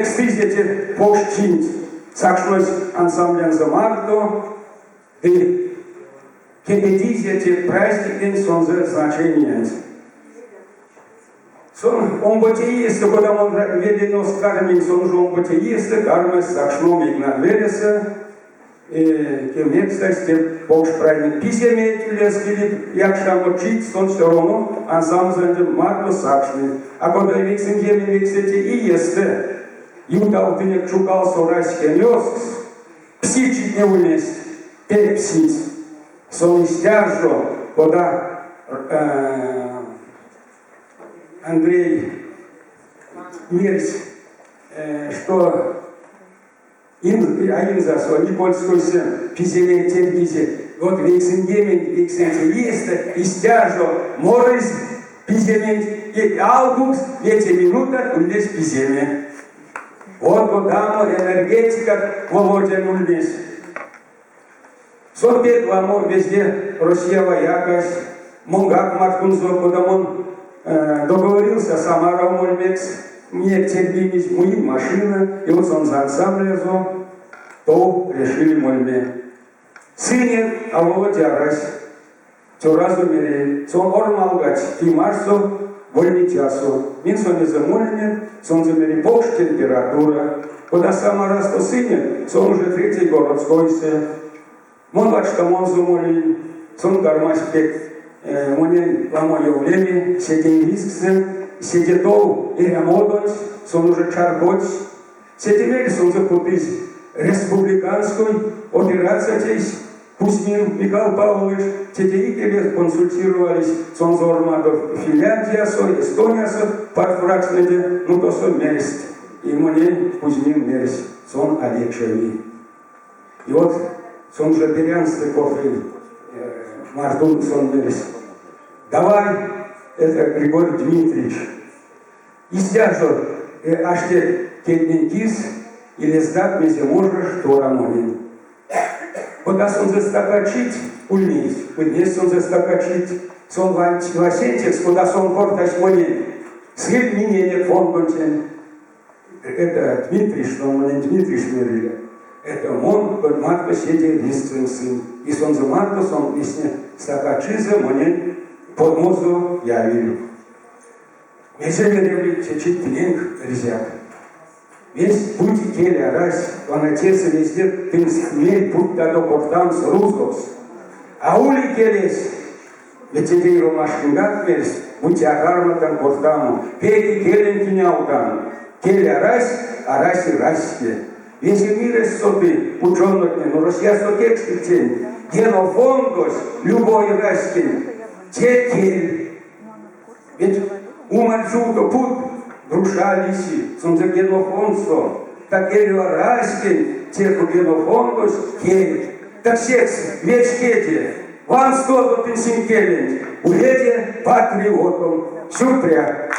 Ледстизе те покш чинть, сакшнось ансамблянзо марто ды кепедизе те праздникнень сонзэ значениянть. Сон омбоце иестэ, кода мон веленос карминь, сон жо омбоце иестэ кармась сакшномо Игнатвелесэ, кемекстась те покш праздник. Пиземеть улезь или якшамо чить, сон все равно ансамблянзо марто сакшны. А кода 99 иестэ ютавтынек Чукалсо раськень озкс, пси читне ульнесть, пек псить. Сон истя жо, кода Андрей мерсь, что Инзасо, Никольскойсэ пиземе тердизе. Вот 99 иестэ истя жо морызь пизементь и алкукс вете минутат ульнесь пиземе. Вот кодамо энергетика Володянь ульнесь. Сон пек ламо везде Россиява якась, монгак мартонзо, кода мон договорился Самара мольмекс, мне тердимизь, муинь машина, и вот сонзэ ансамблязо, тов решили мольме. Сынек, а Володя арась. Цёразо мери, сон ормалгадсь Тимарсо, больницясо. Минь сонзэ молинек, сонзэ мери покш температура. Кода Самарасто сынек, сон уже третьей городскойсэ. Мон варштамонзо молинь, сон кармась пек монень ламо ёвлеме, седей ризксэ, седе тов эрямодонть сон уже чарькодсь. Седе мейле сонзэ путызь республиканской операция тейсь. Кузьмин Михаил Павлович теде икеле консультировались сонзэ ормадо Финляндиясо, Эстониясо партврачтнеде, ну тосо мерсть. И монень Кузьмин мерсь, сон а лечеви. И вот сон же берянстэ кофе мартун сон мерсь, давай, это Григорий Дмитриевич, истя жо аштек кеднень кис и лездак мезе можешь, тора монень. Кода сонзэ стакачить ульнесь, ульнесь сонзэ стакачить, сон васенцекс, кода сон кортась монень, сыль миненек фондонтень. Это Дмитрий, что монень Дмитрий мерили. Это мон тонь марто седе ризксэнь сын. И сонзэ марто сон весне стакачизэ монень потмозо явиль. Мезе меревлить течи тыненк, эрзят? Весть бути кель арась, вана тесэ везде тынск мель путтадо кортамс рузокс. А ули келесь, ведь теде Ромашкингак мерсь, бути а карматан кортамо, пек икелень кинялдан. Кель арась, арась и раське. Весе мирэсь соды, учёнойтне, но Россиясо кекшить тень, генофондось любой раськень, те кель. Ведь умарь чувто пут, груша лиси, сонзэ генофондсо, так эрьва раськень те генофондось кель. Так секс вечкеде, ванстодо тынсинк келенть, уледе патриотом. Сюкпря!